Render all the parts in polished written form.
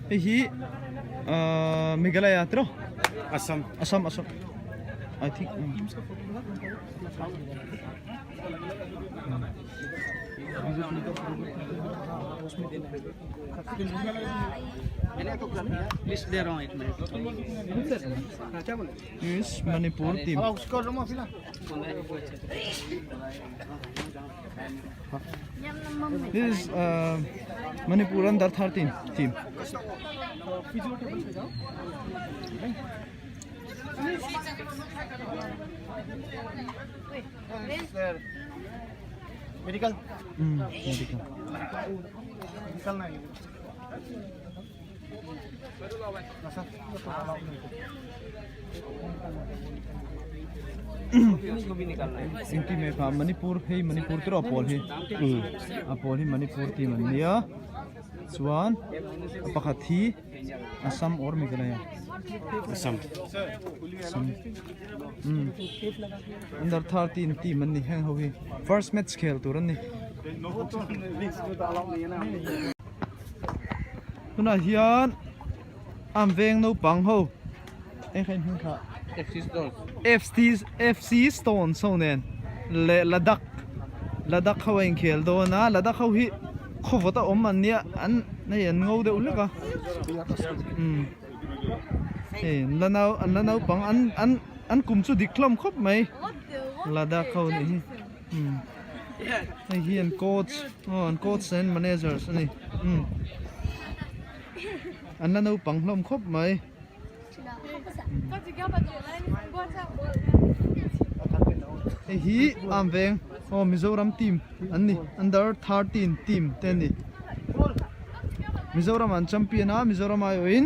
Hei hi ahh Meghalaya tiraw? Assam. Assam Assam I think list दे रहा हूँ एक minute is Manipur team. This is uh, Manipur under 13 team. Medical. Medical. Engti mai kha Manipur hei Manipur te erawh a pawl hi a pawl hi Manipur team an nia chuan a pakhat hi Assam or Meghalaya Assam Assam umm under 13 team an ni heng ho hi first match khel tur an ni. Tunah hian an veng naupang ho eng kha in hming kha FC Stones FC FC Stones ho nen leh Ladakh Ladakh ho a inkhel dawn a Ladakh ho hi khawvawt a awm an nia an hei an ngo deuh hlek a umm hei an la nau an la naupang an an an kum chu dik hlawm khawp mai Ladakh ho nih hi umm. Hei hi an coach aw an coach and managers a ni umm an la naupang hlawm khawp mai hei hi am veng aw Mizoram team an ni under 13 team te an ni Mizoram an champion a Mizoram aiawhin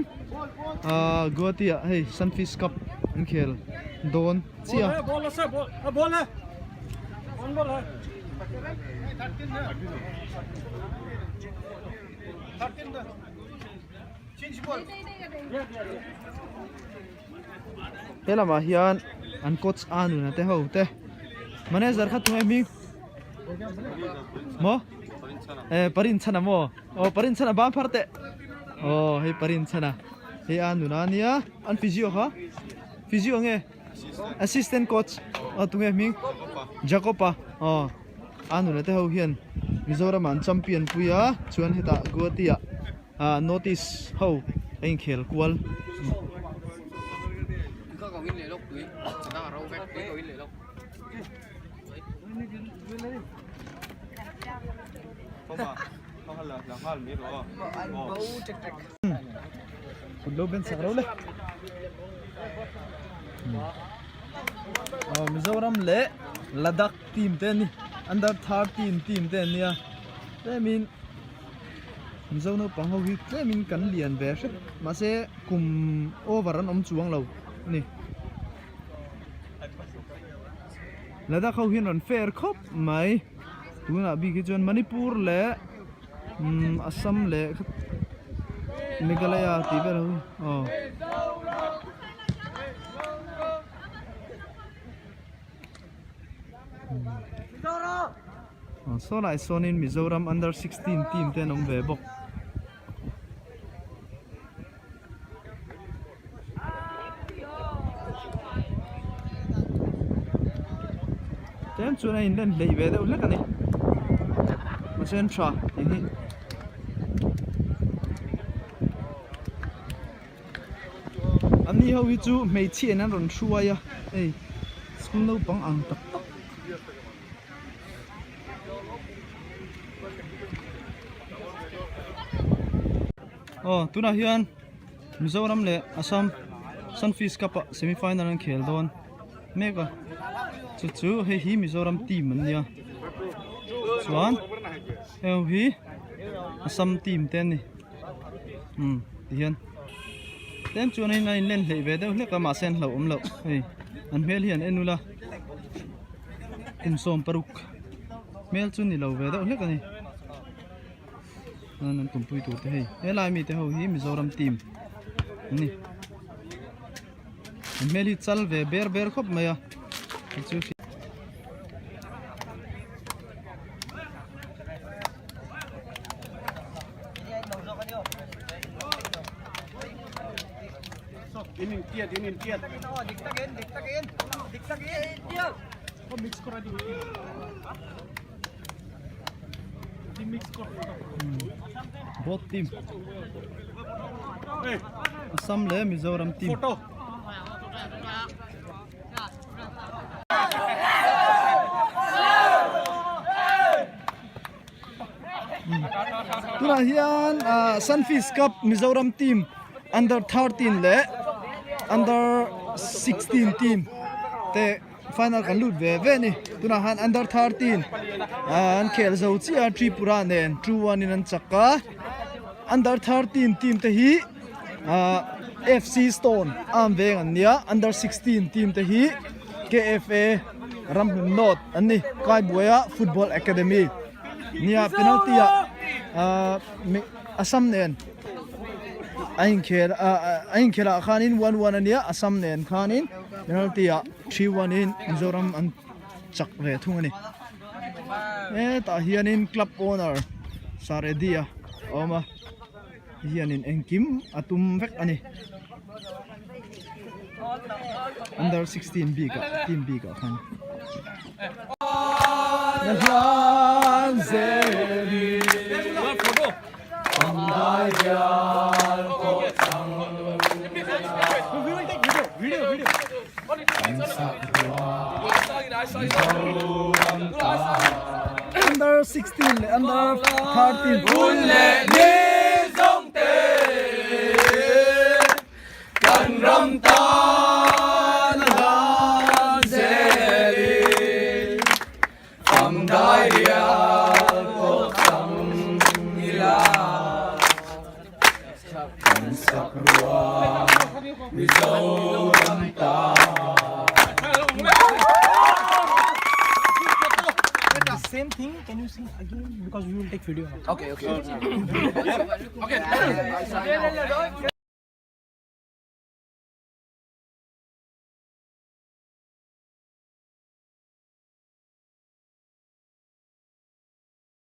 ahh Guwahati ah hei Sunfish cup an khel dawn chiah a. He lamah hian an coach a nuna te ho te manager kha tunge hming maw eh Parinchhana maw aw Parinchhana ban phar teh aw hei Parinchhana hei a nuna ania an physio kha physio nge. Assistant coach aw tunge hming Jacob-a aw a nula te ho hian Mizoram ah an champion pui a chuan hetah Guwahati ah ah North East ho a inkhel kual. Kut lo ben sak ro le. Aw Mizoram leh Ladakh team te an ni under 13 team te an nia tlemin Mizo naupang ho hi tlemin kan lian ve hrep mahse kum over an awm chuang lo a ni. Ladakh ho hian rawn fair khawp mai tunah bik hi chuan Manipur leh umm Assam leh Meghalaya tih vel ho hi aw. Aw saw lai sawnin Mizoram under 16 team te an awm ve bawk. Tlem chuan a inlen hleih ve deuh hlek a ni mahse an tha tih hi. An ni ho hi chu hmeichhia in an rawn hruai a hei school naupang ang tak tak. Aw tunah hian Mizoram leh Assam Sunfish Cup ah semi final an khel dawn mek a chu chu hei hi Mizoram team an nia chuan heng ho hi Assam team te an ni umm tihian tlem chuan a inlen hleih ve deuh hlek a mahse an hlauhawm loh hei an hmel hi an en ula. Kum 16 hmel chu ni lo ve deuh hlek a ni chuan an tumpui tur te hei helai mite ho hi Mizoram team an ni an hmel hi chal ve ber ber khawp mai a chu. Both team Assam leh Mizoram team. Tunah hian Sunfish Cup Mizoram team under 13 leh under 16 team te final kan lut ve ve a ni. Tunah hian under 13 an khel zo chiah a Tripura nen 2-1 in an chak a. Under 13 team te hi FC Stone arm veng an nia under 16 team te hi KFA Ramhlun North an ni Kaibuaia Football Academy nia penalty ah Assam nen a inkhel a inkhel ah khanin 1-1 a nia Assam nen khanin penalty ah 3-1 in Mizoram an chak ve thung a ni. Hetah hianin club owner Saredi a awm a hianin engkim a tum vek a ni under 16 bik ah team bik ah khan. Under 16 leh under 13 Hun leh ni zawng te kan ram tan a hlan zel in fam dai rial pawh chang ila kan sak ruang Mizoram tan. Same thing, can you sing again? Because we will take video now. Okay, okay. Okay.